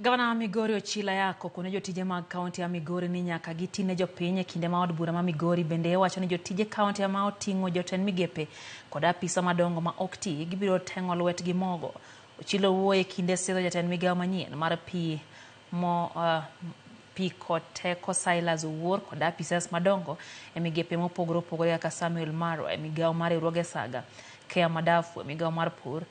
Gavana ma Migori Ochilo Ayacko okone jotije mag kaunti ya Migori ni nyaka giti ne jopiny e kinde ma od bura ma Migori bende wacho ni jotije kaunti ma oting'o jotend migepe kod apisa madongo ma ok ti gibiro teng'o lwetgi mogo. Ochilo wuoyo e kinde sidho jatend migawo manyien mar pi mo pi kod teko Silas Owuor kod apisas madongo e migepe mopogore opogore kaka Samuel Marwa e migawo mar riwruoge Saga, Kea Madafu e migawo mar pur,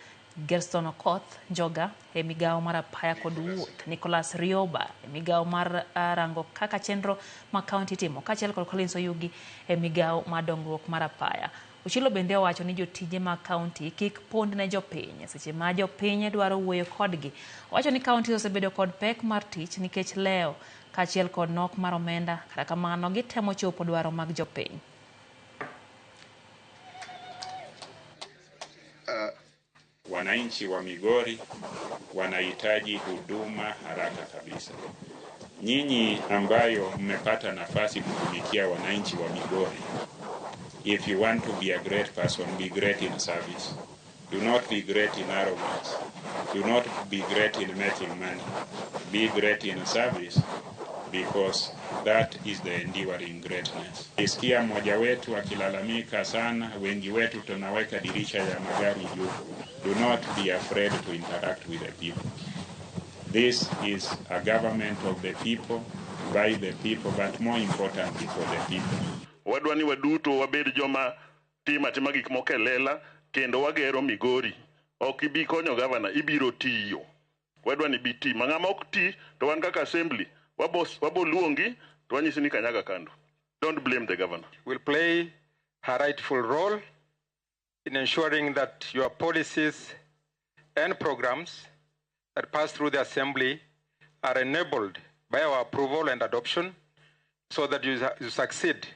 Gerson Okoth Njoga e migawo mar apaya kod wuoth, Nicholas Rioba e migawo mar rango kaka chenro mag kaunti itimo kaachiel kod Collins Oyugi e migawo mar dongruok mar apaya. Ochilo bende owacho ni jotije mag kaunti kik pond ne jopiny seche ma jopiny dwaro wuoyo kodgi. Owacho ni kaunti osebedo kod pek mar tich nikech lewo kaachiel kod nok mar omenda, kata kamano gitemo chopo dwaro mag jopiny. Wananchi wa Migori wanahitaji huduma haraka kabisa. Nyinyi ambayo mmepata nafasi kutumikia wananchi wa Migori, if you want to be a great person, be great in service. Do not be great in arrogance. Do not be great in making money. Be great in service, because that is the enduring greatness. Isikia mmoja wetu akilalamika sana, wengi wetu tunaweka dirisha ya magari juu. Do not be afraid to interact with the people. This is a government of the people, by the people, but more importantly for the people. Wadwa ni waduto wabed joma timo atima gik moko e lela kendo wagero Migori. Ok ibi konyo gavana, ibiro tiyo. Wadwa ni bi ti. Ma ng'ama ok ti to wan kaka assembly wabo luongi to wanyisi ni kanyaga kando. Don't blame the governor. Will play her rightful role in ensuring that your policies and programs that pass through the assembly are enabled by our approval and adoption so that you succeed